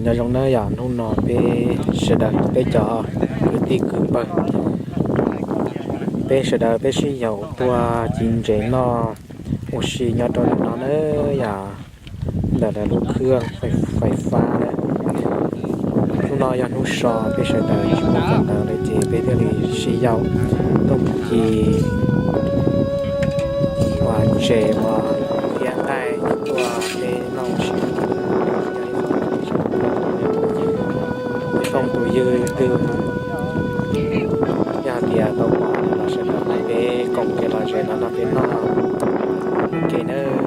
Nyob zoo nawb yom, hnub no peb sawv daws peb cov kwv tij kwv npawg, peb sawv daws peb sib yaum tuaj ci ntses noj ua si nyob rau ntawm no nawb yom, ntawm lawv lub khw fais fab na. Hnub no yog hnub so peb sawv daws tsis muaj kawm ntawv lawm ces peb thiaj li sib yaum tuaj mus ci ntses uas thiab nqaij tuaj peb noj ua si. Peb phooj tus ywg twg yog tias tau pom los sawv daws peb koom kev lom zem no no peb noj ua ke nawb.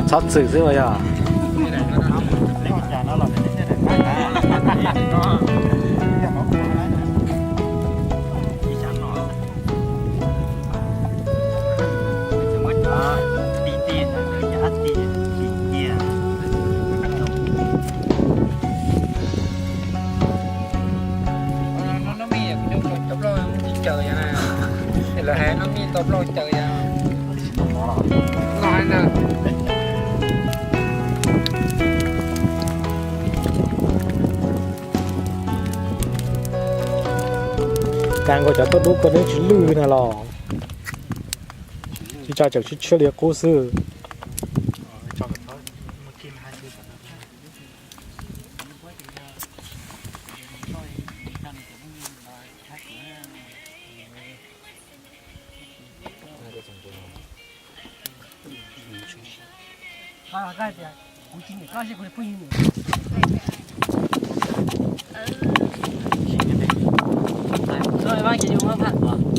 Txhob txwm xwb ua yog. Lawv hais no mij tau plaub caws yog no na. Cas nkaus cov tuaj dub ko neb tsis lwj na los? Tsis tsa tseem tshiab tshiab li qub xwb.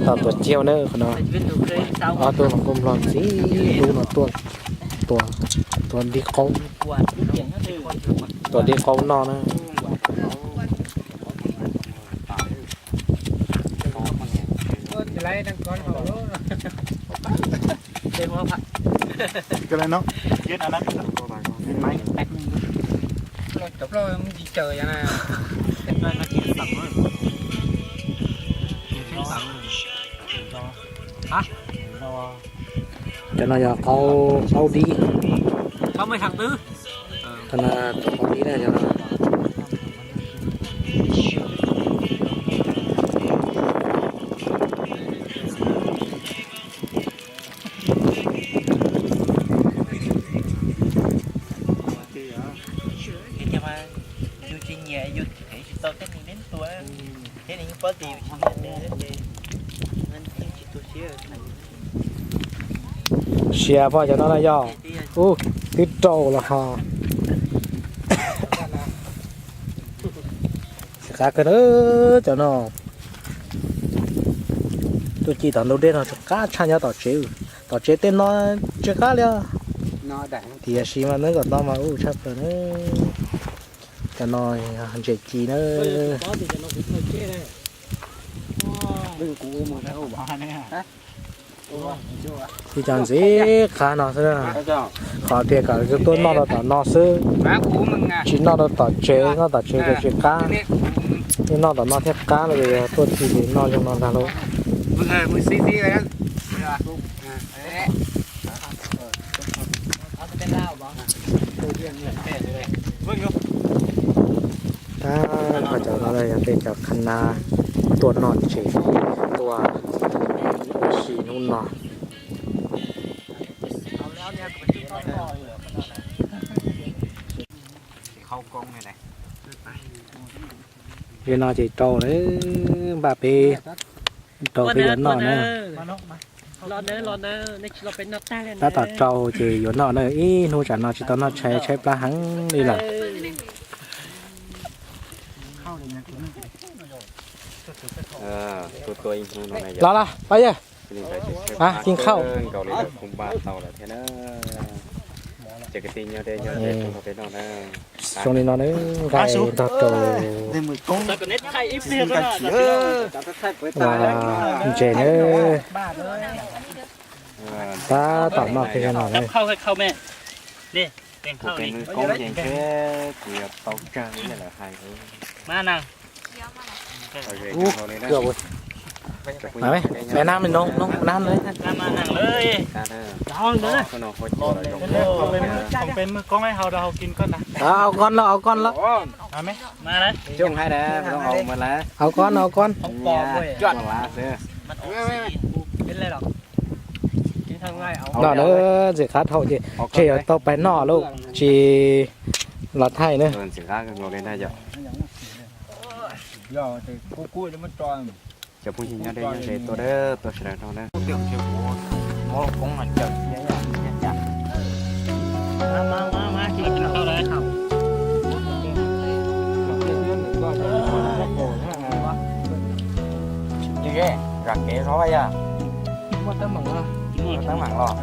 Tom tuam ciaj na qhov no, ob tug no kuj mlog ntxim hlub no tuaj tua dib qaub, tua dib qaub noj na. Cov no yog qaub dib. Qhov no qaub dib na cov no. Yus tsis nyiam yus tsis tau tej me neb tua, thiab nws yeej paub tias yus tsis nyiam nws ces tsis tu siab. Sia pog cov no na yog, ub, twb rau los ho. Tsis qab kawg na cov no. Tuaj ci tom ntug dej no tsis qab tshaj nyob tom tsev, tom tsev tej no tsis qab li. Tiam sis mas neb kom no mas ub tshaj plaws na. Cov no ntses ci na. Ib co ntxim qab no xwb, qhov tias kom tuaj noj rau tom no xwb, tsis noj rau tom tsev, noj tom tsev ces tsis qab, yeej noj tom no thiaj qab los yog tuaj ci ces noj zoo no ntag lauj. Tab, cov no yog peb cov khana tuaj noj ntses, tuaj ua si hnub no. Li no ces rau lawm, npaj peb rau peb yuav noj na. Tab tom rau ces yuav noj na, ib hnub tsam no tsis tau noj tshais, tshaib plab heev li lawm. Los los pab yawg, กินข้าว. Zoo li no na, nqaij ntog rau ntses na. Tab tom noj kiag no na. Au con lawm, au con lawm. Au con, au con. No na, ntxim qab dhau ces tseg yuav tau pais noj lauj, tsis los thaij na. Cov phooj ywg nyob deb nyob ze tuaj, tuaj sawv daws nrog na. Zam kev zov yog teeb meem los.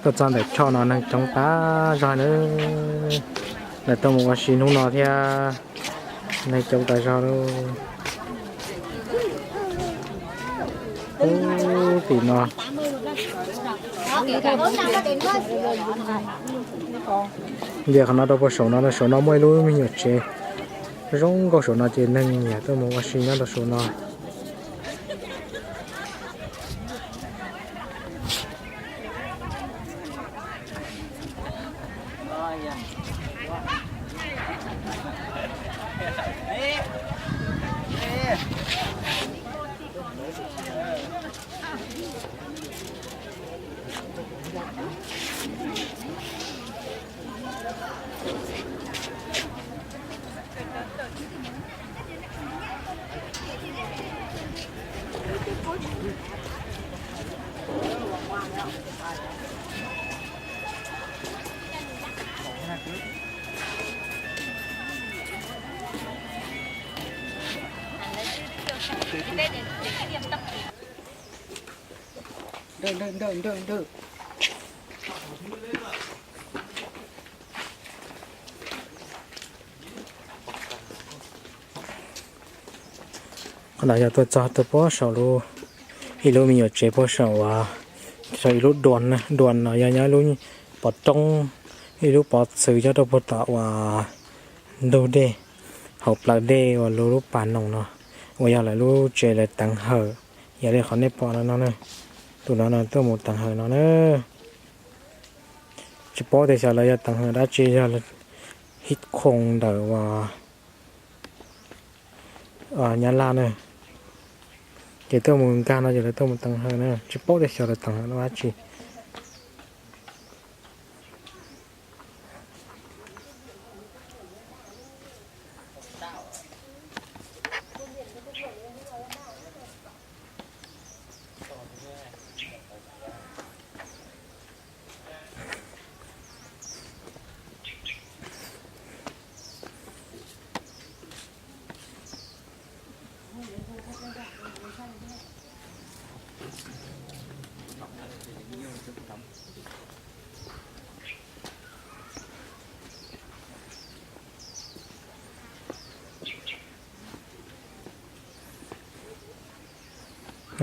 Tuaj txog ntawm choj no neeg coob tas zog na. Lawv tuaj mus ua si hnub no thiab, neeg coob tas zog lauj. Ub, tim no. Nce qhov no rau puag saum no, saum no muaj ib lub me nyuam tsev zoo nkauj, saum no ces neeg nyiam tuaj mus ua si nyob rau saum no. Qhov no yog tuaj txog tuaj puag saum lub, ib lub me nyuam tsev puag saum uas, ib lub duas, duas no yog nyob ib lub pov roob, ib lub pov txwv nyob rau puag tom uas ntug dej, hauv plawv dej uas lub, lub pas noog no, uas yog lawv lub tsev lawv teev hawm. Yog li qhov nej pom no no na, tus no no tuaj mus teev hawm no na. Tsis paub tias xyov lawv yog teev hawm dab tsi, yog hib khoom ntawm uas Nyab Laj na. Ces tuaj mus nkag no ces lawv tuaj mus teev hawm na, tsis paub tias xyov lawv teev hawm lub dab tsi.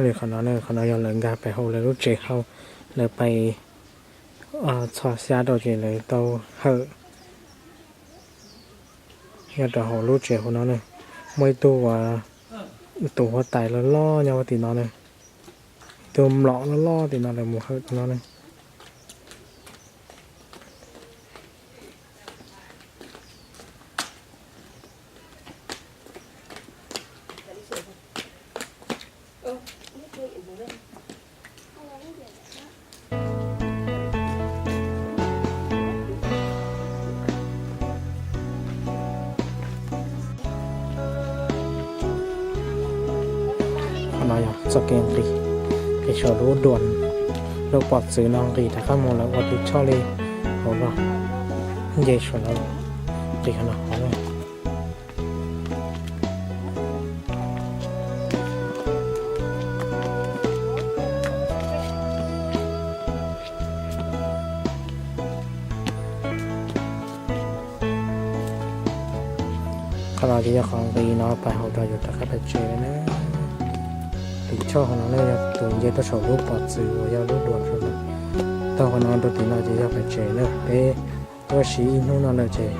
Li qhov no, qhov no yog lawv nkag pais hauv lawv lub tsev hauj, lawv pais txhos xyab rau ces lawv tau hawm nyob rau hauv lub tsev hauv no na. Muaj ib tug, tus huab tais loj loj nyob tim no na, ib tug mlom loj loj tim no lawv mus hawm tim no na. Qhov no yog txoj kev nqis, nqis saum lub duas, lub pov txwv no nqis rov qab mus lawv ua tus choj li hauv no, nce saum no nqis qhov no hauv. Qhov no ces yog qhov nqis no pais hauv rau yus rov qab pais tsev lawm na. Tus choj hauv no na yog tus nce tuaj saum lub pov txwv uas yog lub duas saum no. Taug qhov no rau tim no ces yog pais tsev na. Peb tuaj siv ib hnub no lawm ces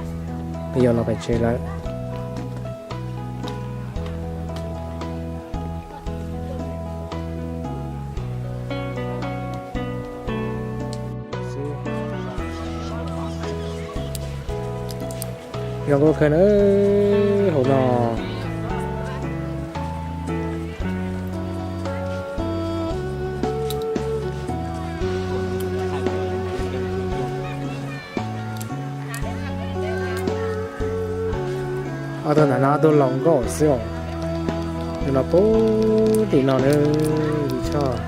peb yuav los pais tsev lawm. Zoo nkauj kawg na hauv no. Ob tug ntawm no ob tug laus nkauj xwb os. Tus no puag tim no na, tus choj.